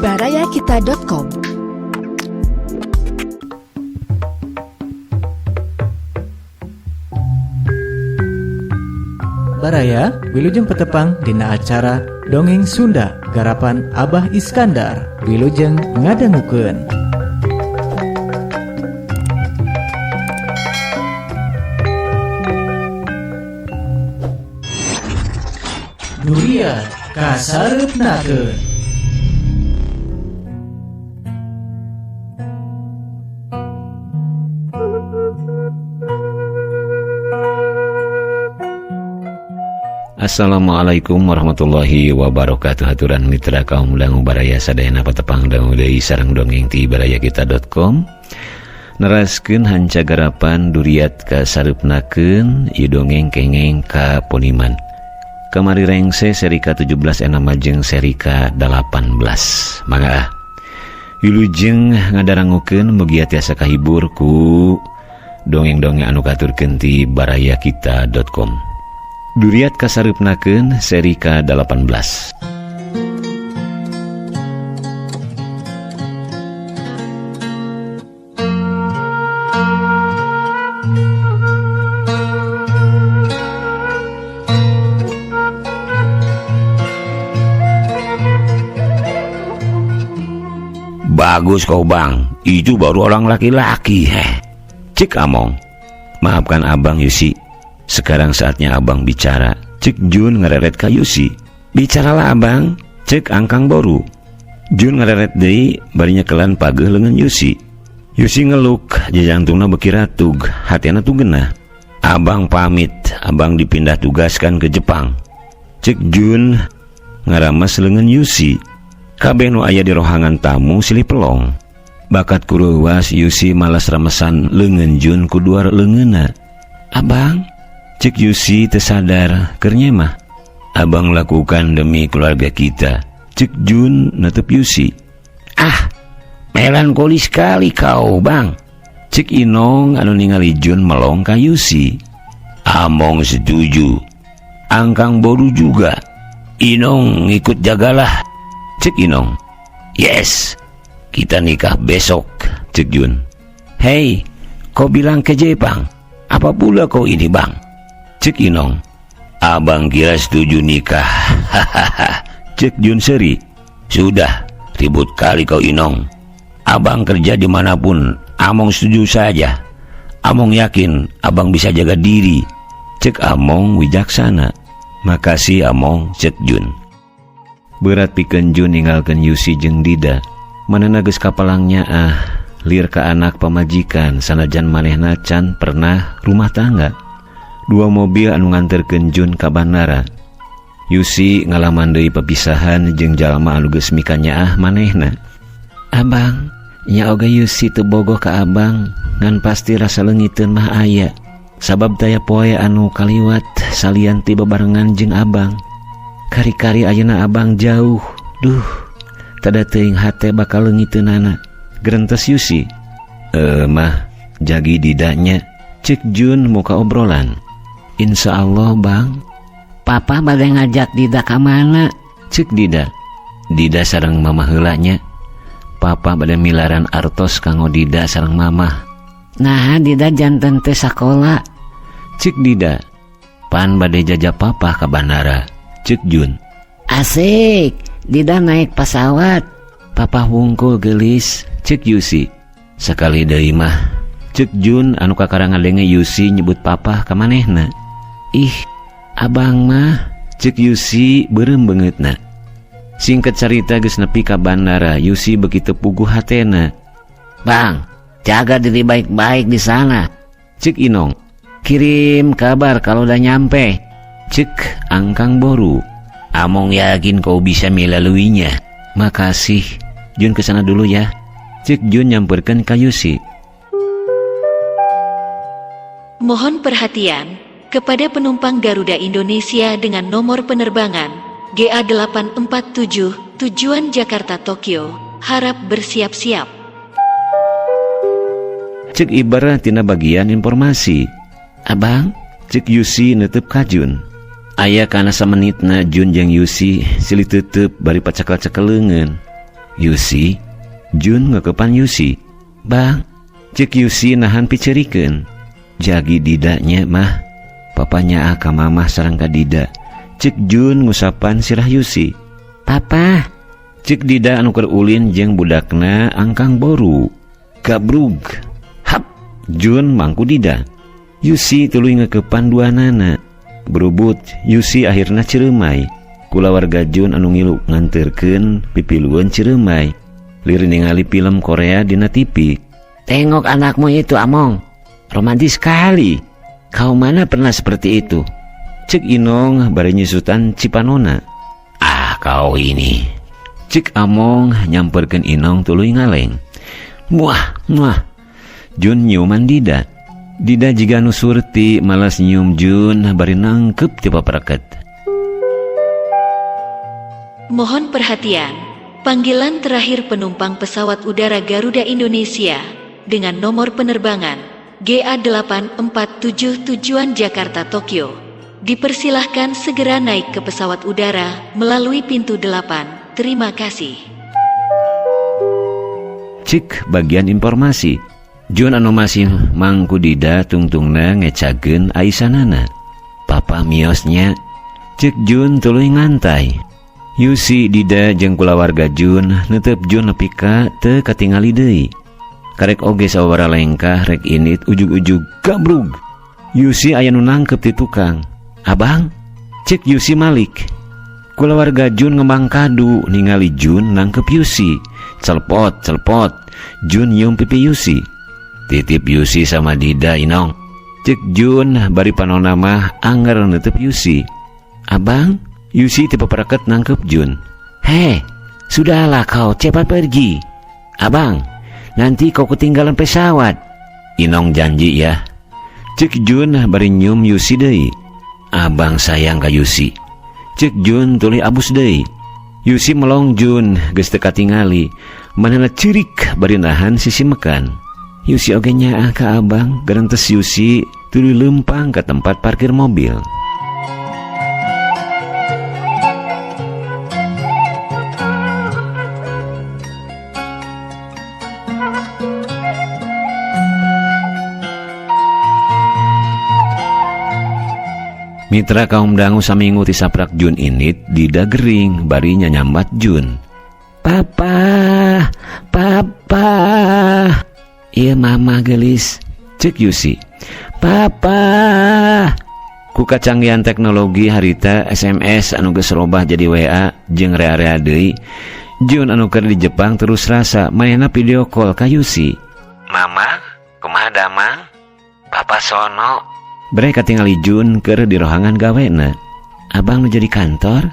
barayakita.com. Baraya, Wilujeng Petepang dina acara Dongeng Sunda garapan Abah Iskandar. Wilujeng ngadangukeun. Duriat kasareupnakeun. Assalamualaikum warahmatullahi wabarakatuh. Haturan mitra kaum dangu baraya sadayana patepang dangu deui sareng dongeng ti barayakita.com. Neraskeun hanca garapan duriat kasareupnakeun ieu dongeng kengeng ka Poniman. Kamari rengse seri ka-17 enama jeung seri ka-18. Mangga ah. Wilujeng ngadarangukeun mugia tiasa kahibur ku dongeng-dongeng anu katurkeun ti barayakita.com. Duriat kasareupnakeun seri ka-18. Bagus kau bang, itu baru orang laki-laki. Heh. Cik Among. Maafkan abang Yusi. Sekarang saatnya abang bicara. Cek Jun ngereret ka Yusi. Bicaralah abang. Cek Angkang Boru. Jun ngereret deui bari nyekelan pageuh leungeun Yusi. Yusi ngeluk, jajantungna beuki ratug, hatena tuh genah. Abang pamit, abang dipindah tugaskan ke Jepang. Cek Jun ngarames leungeun Yusi. Kabeh nu aya di rohangan tamu silih pelong. Bakat kuruwas Yusi malas ramesan leungeun Jun ku duar leungeunna. Abang, cek Yusi tersadar keur nyemah. Abang lakukan demi keluarga kita. Cek Jun netep Yusi. Ah, melankolis sekali kau bang. Cek Inong anu ningali Jun melong ka Yusi. Among setuju. Angkang Boru juga. Inong ngikut jagalah. Cek Inong. Yes, kita nikah besok. Cek Jun. Hei, kau bilang ke Jepang. Apa pula kau ini bang? Cek Inong. Abang kira setuju nikah. Hahaha. Cek Jun seri. Sudah, ribut kali kau Inong. Abang kerja dimanapun, Among setuju saja. Among yakin abang bisa jaga diri. Cek Among wijaksana. Makasih Among, cek Jun. Berat pikeun Jun ninggalkeun Yusi jeung Dida. Manehna geus kapalangnya ah, lir ka anak pamajikan sanajan manehna can pernah rumah tangga. Dua mobil anu nganterkeun Jun ka bandara. Yusi ngalaman deui pepisahan jeung jalma anu geus mikanyaah manehna. Abang, nya oge Yusi teu bogoh ka abang, ngan pasti rasa leungiteun mah aya. Sabab taya poe anu kaliwat salian ti bebarengan jeung abang. Kari-kari ayeuna abang jauh. Duh, tada teuing hate bakal leungiteunana. Gerentes Yusi. Mah, jagi didanya. Cek Jun muka obrolan. Insya Allah bang. Papa bade ngajak Dida ka mana? Cek Dida. Dida sareng mamah heula nya. Papa bade milaran artos kanggo Dida sareng mamah. Nah, Dida janten teu sakola. Cek Dida. Pan bade jajah papa ka bandara. Cek Jun. Asik, Dida naik pesawat. Papa wungkul gelis. Cek Yusi. Sekali deui mah. Cek Jun anu kakara ngadenge Yusi nyebut papa ka manehna. Ih, abang mah. Cek Yusi beureum beungeutna. Singkat carita geus nepi ka bandara, Yusi begitu puguh hatena. Bang, jaga diri baik-baik di sana. Cek Inong. Kirim kabar kalau udah nyampe. Cek Angkang Boru. Among yakin kau bisa melaluinya. Makasih. Jun kesana dulu ya. Cek Jun nyamperkeun ka Yusi. Mohon perhatian kepada penumpang Garuda Indonesia dengan nomor penerbangan GA847 tujuan Jakarta Tokyo, harap bersiap-siap. Cek ibarah tina bagian informasi. Abang, cek Yusi netep ka Jun. Aya kana samenitna Jun jeung Yusi silih tetep bari pacakal-cakal leungeun. Yusi. Jun ngekepan Yusi. Bang, cek Yusi nahan picerikeun. Jagi Dida nya mah. Papa nyaah ka mamah sareng ka Dida. Cek Jun ngusapan sirah Yusi. Papa, Cek Dida anu keur ulin jeung budakna angkang boru. Gabrug. Hap, Jun mangku Dida. Yusi tuluy ngekepan duanana. Berubut, Yusi akhirna ciremai. Kulawarga Jun anu ngilu nganterkeun pipilueun ciremai. Lir ningali film Korea dina TV. Tengok anakmu itu, Among. Romantis sekali. Kau mana pernah seperti itu? Cek Inong bari nyusutan cipanona. Ah, kau ini. Cek Among nyamperkeun Inong tuluy ngaleng. Muah, muah. Jun nyiuman Dida. Dida jiga nu surti malas nyium Jun bari nangkep ti papereket. Mohon perhatian, panggilan terakhir penumpang pesawat udara Garuda Indonesia dengan nomor penerbangan GA847 tujuan Jakarta Tokyo. Dipersilahkan segera naik ke pesawat udara melalui pintu 8. Terima kasih. Cik bagian informasi. Jun anu masih mangku Dida tungtungna ngecageun aisanana. Papa miosnya. Cek Jun tuluy ngantai. Yusi Dida jeung kulawarga Jun netep Jun nepi ka teu katingali deui. Karek oge sawara lengkah rek init ujug-ujug gabrug. Yusi aya nu nangkep ti tukang. Abang, cek Yusi malik. Kulawarga Jun ngembang kadu ningali Jun nangkep Yusi. Celpot, celpot. Jun nyium pipi Yusi. Titip Yusi sama Dida Inong. Cek Jun bari panona mah anger netep Yusi. Abang, Yusi tipe pereket nangkep Jun. Hei, sudahlah kau cepat pergi. Abang, nanti kau ketinggalan pesawat. Inong janji ya. Cek Jun bari nyium Yusi deui. Abang sayang ka Yusi. Cek Jun tuluy abus deui. Yusi melong Jun geus teu katingali. Manehna cirik bari nahan sisi mekan. Yusi oge nyaah ka abang, gerentes Yusi tuluy leumpang ka tempat parkir mobil. Mitra kaum dangu saminggu ti saprak Jun init Dida gering bari nyanyambat Jun. Papa, papa. Iya mama gelis. Cek Yusi. Papa. Ku kacanggihan teknologi harita SMS anu geus robah jadi WA jeung rea-rea deui. Jun anu keur di Jepang terus rasa manehna video call ka Yusi. Mama, kumaha damang? Papa sono. Bre katingali Jun keur di rohangan gawena. Abang nu jadi kantor?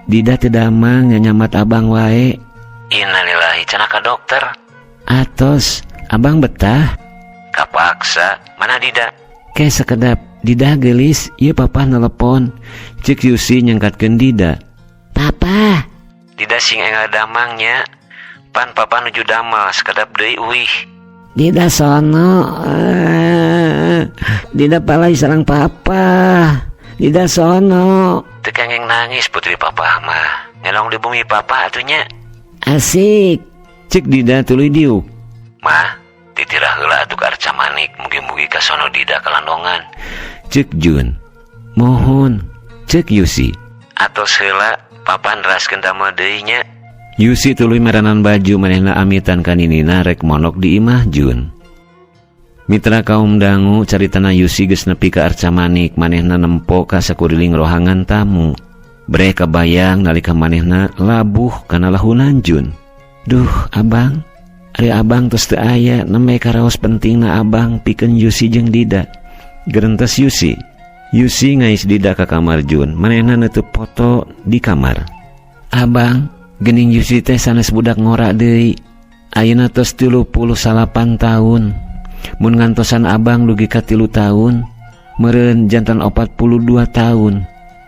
Dida teu damang nyanyamat abang wae. Innalillahi cenah ka dokter. Atos, abang betah? Kapaksa, mana Dida? Ke sekedap, Dida gelis, ieu papa nelepon. Cek Yusi nyangkatkeun Dida. Papa. Dida sing enggal damangnya. Pan papa nuju damal sekedap deui uih. Dida sono, Dida palai sarang papa. Dida sono. Teu kengeng nangis putri papa mah. Ngelong di bumi papa atunya. Asik. Cek Dida tuluy diuk. Mah, titirah heula atuh ka Arca Manik, mugi-mugi ka sono Dida kalandongan. Cek Jun. Mohon. Cek Yusi. Atos heula papa neraskeun damel deui nya. Yusi tuluy meranan baju manehna amitan ka ninina rek monok di imah Jun. Mitra kaum dangu caritana Yusi geus nepi ka Arca Manik manehna nempo ka sakuriling rohangan tamu. Bre kabayang nalika manehna labuh kana lahunan Jun. Duh, abang. Ari abang tos teu aya nembe karaos pentingna abang pikeun Yusi jeung Dida. Gerentes Yusi. Yusi ngais Dida ka kamar Jun, manehna neutup foto di kamar. Abang, gening Yusi teh sanes budak ngora deui. Ayeuna tos 38 tahun. Mun ngantosan abang dugi ka 3 tahun, meureun jantan 42 tahun.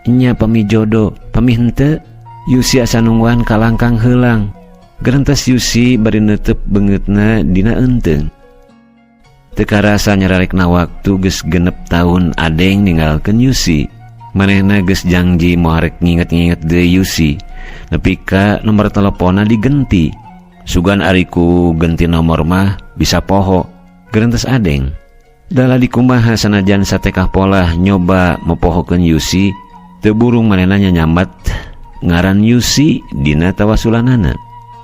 Nya pami jodo, pami henteu. Yusi asa nungguan kalangkang heulang. Gerentes Yusi bari neutup beungeutna dina eunteung. Teu karasa nyararekna waktu geus 6 tahun adeng ninggalkeun Yusi. Manehna geus jangji moal rek nginget-nginget deui Yusi. Nepi ka nomor teleponna digenti. Sugan ariku genti nomor mah bisa poho. Gerentes Adeng. Dala dikumaha sanajan satekah polah nyoba mepohokeun Yusi, teu burung manehna nyambat ngaran Yusi dina tawasulanana.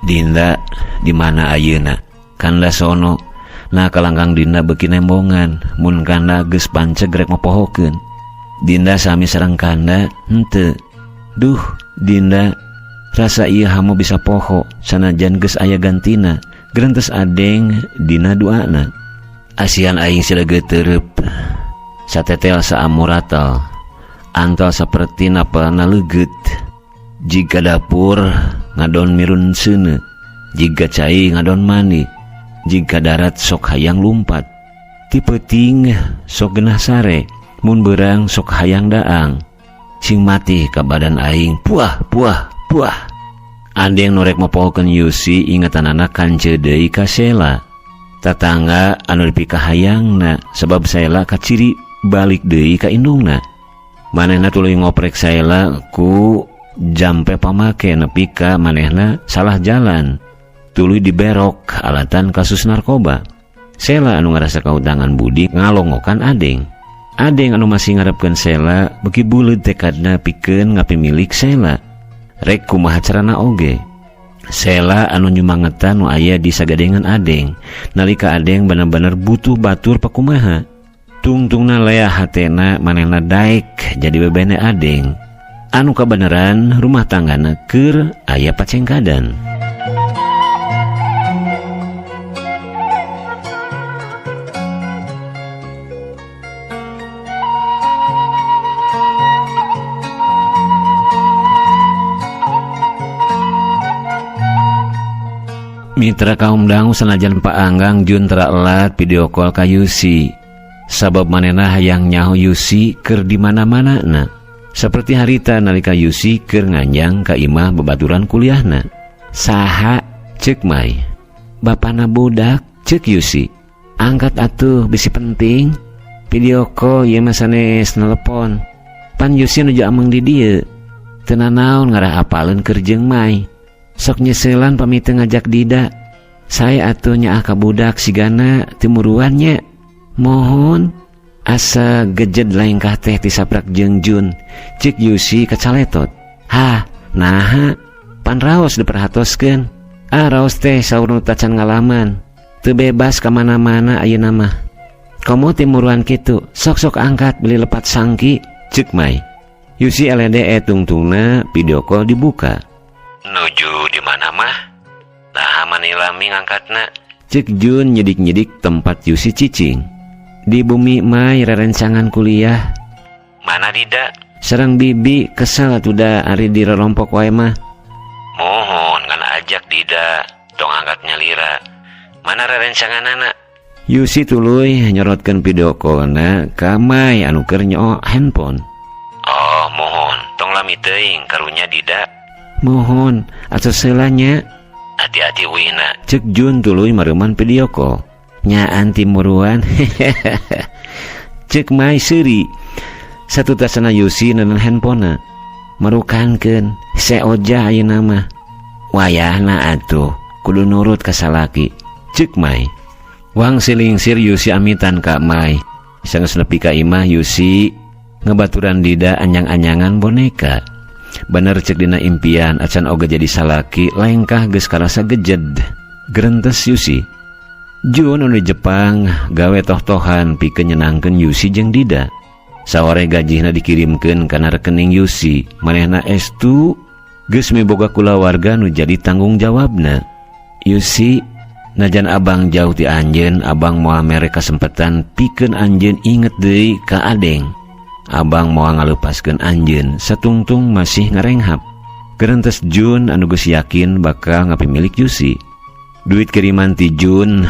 Dinda di mana ayeuna? Kanda sono. Nah kalangkang Dinda beuki nembongan, mun kanda geus panceg rek mopohokeun. Dinda sami sareng kanda henteu. Duh, Dinda rasa ieu hamu bisa poho sanajan geus aya gantina. Gerentes Adeng dina duana. Asian aing sileugeut teureub. Satetel saamuratal. Antal saperti napalna leugeut. Jiga dapur ngadon mirun seuneu. Jiga cai ngadon mani. Jiga darat sok hayang lumpat. Ti peuting sok genah sare. Mun beurang sok hayang daang. Cing mati ka badan aing puah puah puah. Adeng nu rek mopohokeun Yusi ingetanana kanceu deui ka Sela. Tatangga anu dipikahayangna sebab Sela kaciri balik deui ka indungna. Manehna tuluy ngoprek Sela ku jampe pamake nepi ka manehna salah jalan. Tuluy diberok alatan kasus narkoba. Sela anu ngarasa kautangan budi ngalongokan Adeng. Adeng anu masih ngarepkeun Sela beuki buleud tekadna pikeun ngapimilik Sela. Rek kumaha carana oge. Sela anu nyumangetan nu aya di sagadengan Adeng. Nalika Adeng bener-bener butuh batur pakumaha. Tungtungna leah hatena manehna daek jadi bebene Adeng. Anu kabeneran rumah tanggana keur aya pacengkadan. Mitra kaum dangu sanajan Pak Anggang jun tera elat video call ka Yusi. Sabab manehna hayang nyaho Yusi keur di mana-mana na. Seperti harita nalika Yusi keur nganjang ka imah babaturan kuliahna. Saha ceuk Mai? Bapana budak ceuk Yusi. Angkat atuh bisi penting. Video call ieu mah sanes nelepon. Pan Yusi nuju ameng di dieu. Teu nanaon ngarah apaleun keur jeung Mai. Sok nyeselan pamit ngajak Dida. Saya atuh nyaah ka budak sigana timuruan nya. Mohon asa gejed lengkah teh tisaprak jeung Jun. Cik Yusi kacaletot. Hah, naha pan raos diperhatoskeun. Ah raos teh saur nu tacan ngalaman. Teu bebas ka mana-mana ayeuna mah. Komo timuruan kitu, sok-sok angkat beli lepat sangki, ceuk Mai. Yusi LDE tungtungna video call dibuka. Nuju di mana mah? Nah mani lami ngangkatna. Cek Jun nyedik-nyedik tempat Yusi cicing. Di bumi Mai rerencangan kuliah. Mana Dida? Serang bibi kesel atuh da ari di rerompok wae mah. Mohon ngan ajak Dida, tong angkat nyalira. Mana rerencanganana? Yusi tuluy nyorotkeun video call-na ka Mai anu keur nyoo handphone. Oh, mohon, tong lami teuing karunya Dida. Mohon, atuh seulanya. Hati-hati wina. Cek Jun tuluy mareuman video call. Nyaan timuruan. Cek Mai seuri. Satutasana Yusi neuneu handphonena. Merukankeun, seoja ayeuna mah. Wayahna atuh, kudu nurut ka salaki. Cek Mai. Wang silingsir Yusi amitan ka Mai. Sanggeus nepi ka imah Yusi ngebaturan Dida anyang-anyangan boneka. Bener cek dina impian acan oge jadi salaki lengkah geus karasa gejed. Gerentes Yusi. Jun anu di Jepang gawe toh-tohan pikeun nyenangkeun Yusi jeung Dida. Saware gajihna dikirimkeun kana rekening Yusi. Manehna estu geus miboga kulawarga nu jadi tanggung jawabna. Yusi, najan abang jauh ti anjeun, abang moal mere kasempetan pikeun anjeun inget deui ka Adeng. Abang moal ngalepaskeun anjeun satungtung masih ngarenghap. Gerentes Jun anu geus yakin bakal ngapimilik Yusi. Duit kiriman ti Jun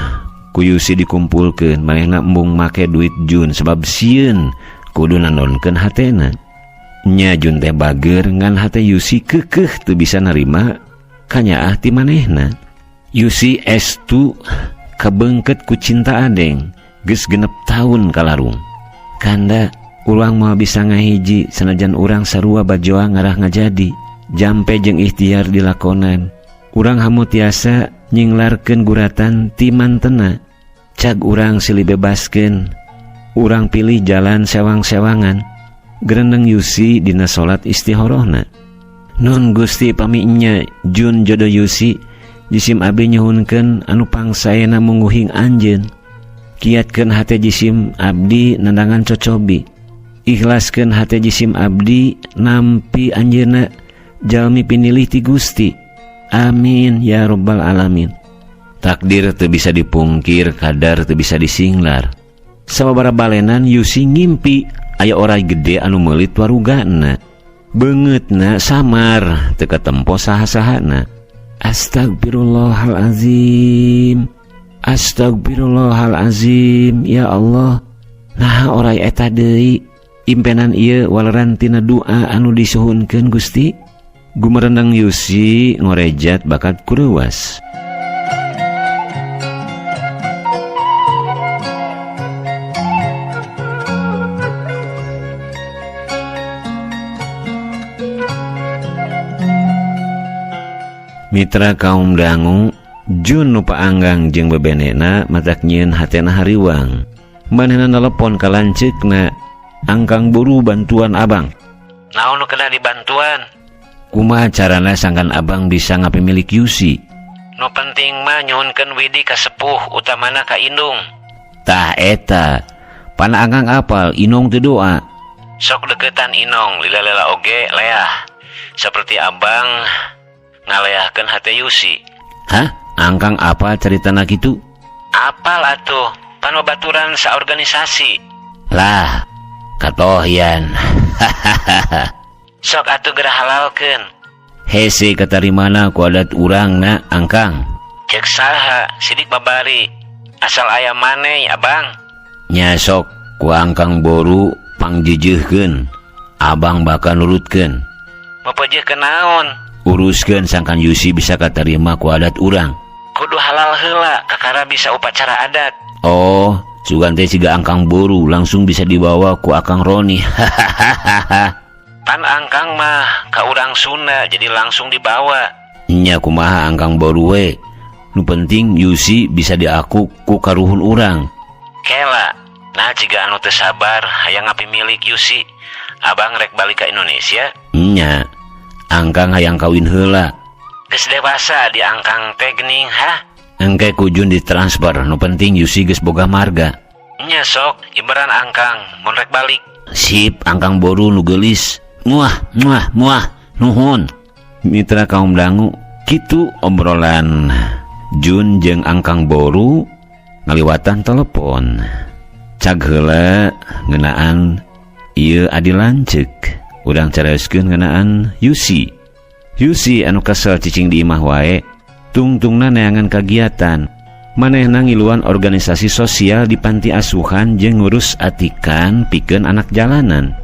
ku Yusi dikumpulkeun, manehna embung make duit Jun sebab sieun kudu nanonkeun hatena. Nya Jun teh bager ngan hate Yusi keukeuh teu bisa narima kanyaah ti manehna. Yusi estu kabeungkeut ku cinta Adeng geus 6 tahun kalarung. Kanda urang moal bisa ngahiji sanajan urang sarua bajoa ngarah ngajadi. Jampe jeung ikhtiar dilakonan. Urang hamu tiasa Nyinglarkeun guratan ti mantena. Cag urang silih bebaskeun. Urang pilih jalan sewang-sewangan. Gereneng Yusi dina salat istihorohna. Nun Gusti pami nya Jun jodoh Yusi jisim abdi nyuhunkeun anu pangsaena munguhing anjeun. Kiatkeun hate jisim abdi nandangan cocobi. Ikhlaskeun hate jisim abdi nampi anjeunna jalmi pinilih ti Gusti. Amin ya rabbal alamin. Takdir teu bisa dipungkir, kadar teu bisa disinglar. Sababaraha balenan Yusi ngimpi aya oray gede anu meulit warugana. Beungeutna samar teu katempo saha-sahana. Astagfirullahalazim. Astagfirullahalazim. Ya Allah. Nah oray eta deui. Impenan ieu waleran tina doa anu disuhunkeun Gusti. Gumerendang Yusi ngorejat bakat kureuwas. Mitra kaum dangu, Jun nu paanggang jeung bebenena matak nyieun hatena hariwang. Manehna nelepon ka lanceukna, "Angkang buru bantuan abang." Naon nu kena dibantuan? Kumaha carana sangkan abang bisa ngapimilik Yusi? Nu penting mah nyuhunkeun widi ka sepuh utamana ka indung. Tah eta, pan angkang apal inong teu doa. Sok deketan inong lila-lila oge leah. Seperti abang ngaleahkeun hate Yusi. Hah? Angkang apa ceritana kitu? Apal atuh, pan babaturan saorganisasi. Lah, katohian. Sok atuh geura halalkeun. Hese katarimana ku adat urangna angkang. Cek saha sidik babari. Asal aya maneh abang. Nya sok ku angkang boru pangjejeuhkeun. Abang bakal nurutkeun. Mepejeuhkeun naon? Uruskeun sangkan Yusi bisa katarima ku adat urang. Kudu halal heula kakara bisa upacara adat. Oh, sugan teh siga angkang boru langsung bisa dibawa ku akang Roni. Hahaha. Pan angkang mah ka urang Sunda jadi langsung dibawa. Nya kumaha angkang boru we. Nu penting Yusi bisa diaku ku karuhun urang. Kela, nah jiga anu teu sabar hayang ngapimilik Yusi. Abang rek balik ka Indonesia. Nya, angkang hayang kawin heula. Geus dewasa di angkang teh geuning ha. Engke ku Jun ditransfer, nu penting Yusi geus boga marga. Nya sok, ibaran angkang mun rek balik. Sip, angkang boru nu geulis. Muah, muah, muah, nuhun. Mitra kaum dangu, kitu obrolan Jun jeung angkang boru ngaliwatan telepon. Cag heula ngeunaan ieu adi lanceuk. Urang carayoskeun ngeunaan Yusi. Yusi anu kesel cicing di imah wae, tungtungna neangan kagiatan. Manehna ngiluan organisasi sosial di panti asuhan jeung ngurus atikan pikeun anak jalanan.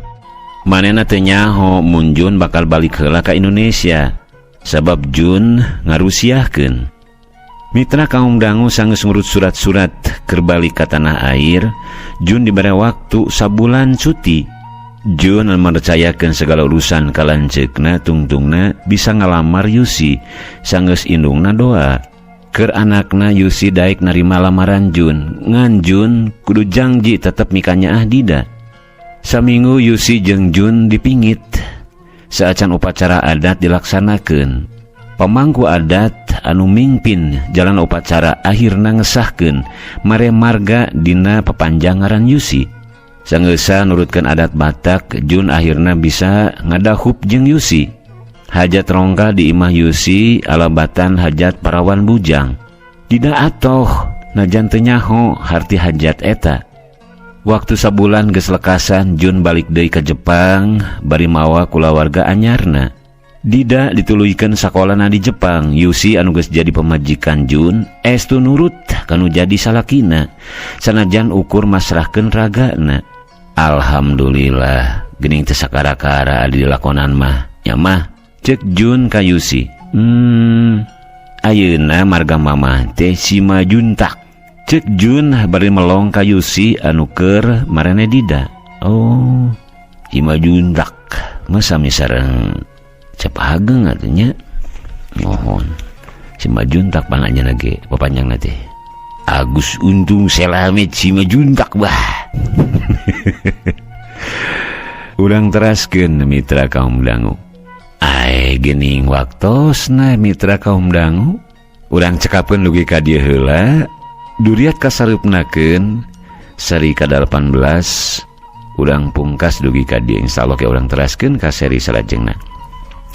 Manehna teu nyaho mun Jun bakal balik heula ka Indonesia sabab Jun ngarusiahkeun. Mitra kaum dangu sanggeus ngurus surat-surat keur balik ka tanah air, Jun dibere waktu sabulan cuti. Jun mercayakeun segala urusan ka lanceukna tungtungna bisa ngalamar Yusi sanggeus indungna doa. Keur anakna Yusi daek narima lamaran Jun, ngan Jun kudu jangji tetep mikanyaah Dida. Saminggu Yusi jeung Jun dipingit. Saacan upacara adat dilaksanakeun. Pamangku adat anu mingpin jalan upacara akhirna ngesahkeun mare marga dina papanjang ngaran Yusi. Sanggeusna nurutkeun adat Batak, Jun akhirna bisa ngadahup jeung Yusi. Hajat rongka di imah Yusi alabatan hajat parawan bujang. Dida atoh najan teu nyaho harti hajat eta. Waktu sabulan geus lekasan Jun balik deui ka Jepang bari mawa kulawarga anyarna. Dida dituluykeun sakolana di Jepang. Yusi anu geus jadi pamajikan Jun estu nurut kanu jadi salakina sanajan ukur masrahkeun ragana. Alhamdulillah geuning teu sakara-kara di lakonan mah. Nya mah cek Jun ka Yusi. Ayeuna marga mamah teh Simajuntak. Cek Jun bari melong ka Yusi anu keur marene Dida. Oh, Simajuntak mah sami sareng Cep Ageng atuh nya. Mohon. Simajuntak panganjana ge papanjangna teh. Agus Untung Selamet Simajuntak bah. Urang teraskeun mitra kaum dangu. Ai geuning waktosna mitra kaum dangu. Urang cekapkeun dugi ka dieu heula. Duriat kasareupnakeun seri ka-18 urang pungkas dugi ka dieu, insyaallah ke urang teraskeun ka seri salajengna.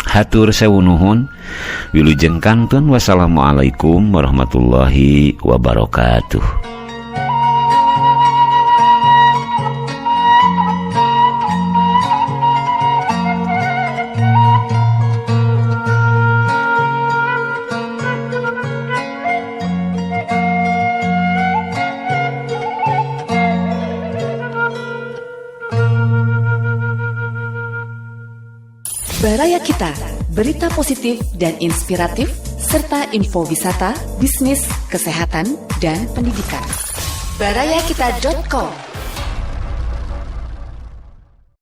Hatur sewu nuhun, wilujeng kantun, wassalamualaikum warahmatullahi wabarakatuh. Baraya Kita, berita positif dan inspiratif, serta info wisata, bisnis, kesehatan, dan pendidikan. Barayakita.com.